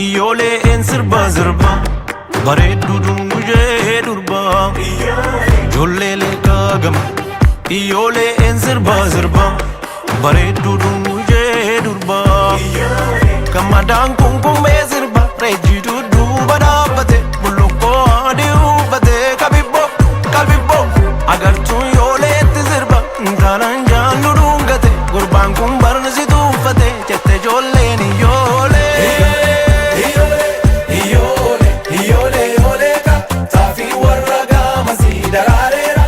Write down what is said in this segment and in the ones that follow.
Iyyooleen sirba sirba bareedduu dungujee durba ijoollee leeqaa gama. Iyyooleen sirba sirba bareedduu dungujee durba gammadaan kunkummee sirba reejjii dudduuba dhaabbate bullukkoo adii uffate kabibboo kabibboo agartuun yooleetti sirba intalaan jaallu dhungate gurbaan kun barnisitu uffate jette ijoolleen iyyoolee. Iyyoolee, iyyoolee, iyyoolee, yoolee ka xaafii warra gaamasii daraareera.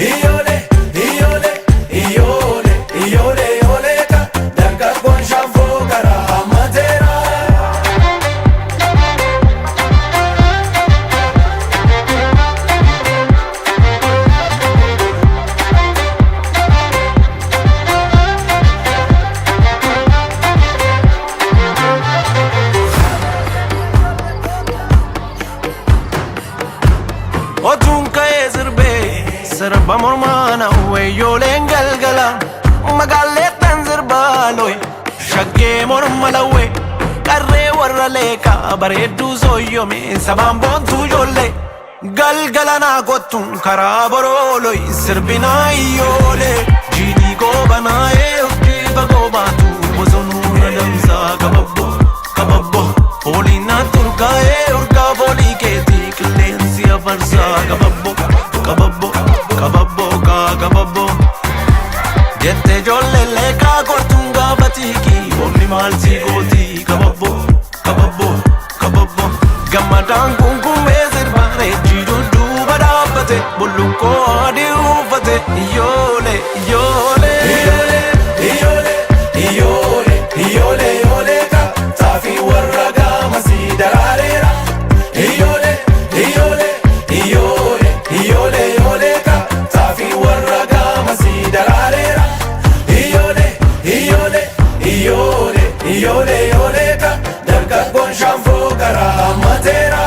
Iyyoolee, iyyoolee, iyyoolee, iyyoolee, yoolee ka dargaggoon shaanfoo karaa hammateera. Otuun ka'ee sirbee sirba mormaana weeyyooleen galgala magaalleettan sirbaa loye shaggee morma lawwee qarree warra leeqaa bareedduu sooyyome sabaan boontuu ijoollee galgala naa kottuun karaa borooloi sirbinaa iyyoolee jiidhii goobanaa'ee urjii fagoo baatu bosonuu na damsaa kababboo kababboo fooliin na turkaa'ee urgaa foolii keetii qilleensi afarsaa kababboo kababboo kababboo kaa kababboo jette ijoolleen leeqaa kottuun gaafa tiikii boonni maal sii gootii kababboo kababboo kababboo gammadaan kunkummee sirba reejjii dudduuba dhaabbate bullukkoo adii uffate iyyoolee iyyoolee. Iyyoolee, iyyoolee, iyyoolee, iyyoolee, yoolee ka xaafii warra gaamasii daraareera. Iyyoolee, iyyoolee, iyyoolee, iyyoolee, yoolee ka xaafii warra gaamasii daraareera. Iyyoolee, iyyoolee, iyyoolee, iyyoolee, yoolee ka dargaggoon shaanfoo karaa hammateera.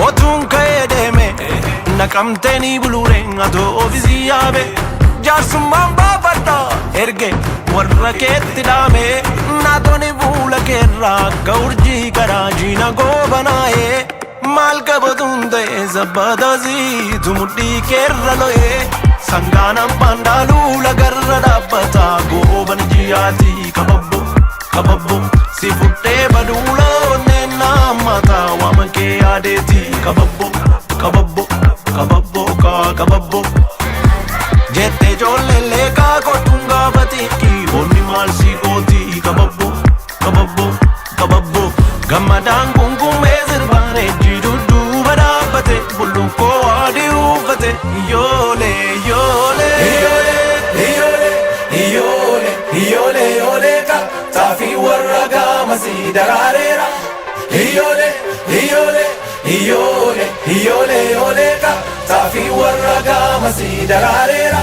Otuun ka'ee deeme naqamtee ni buluureen atoo ofiisii yaabe jaarsummaan baafadha erge warra keetti dhaame naatoni fuula keerraa akka urjii karaa jiina goobanaa'ee maal qabatuun ta'e sabbataasiitu mudhii keerra lo'ee sangaanaan baandaaluu lagarra dhaabbata gooban jiyaatii kababboo kababboo si fudhee baduula onneen naamata waama kee yaadeeti kababboo kababboo kababboo kaa kababboo jette ijoolleen leeqaa kottuun gaafa xiqqii boonni maal sii gootii kababboo kababboo kababboo gammadaan kunkummee sirbaa reejjii dudduuba dhaabbate bullukkoo adii uffate iyyoolee iyyoolee. Iyyoolee, iyyoolee, iyyoolee, iyyoolee, yoolee ka xaafii warra gaamasii daraareera. Iyyoolee, iyyoolee, iyyoolee, iyyoolee, yoolee ka xaafii warra gaamasii daraareera.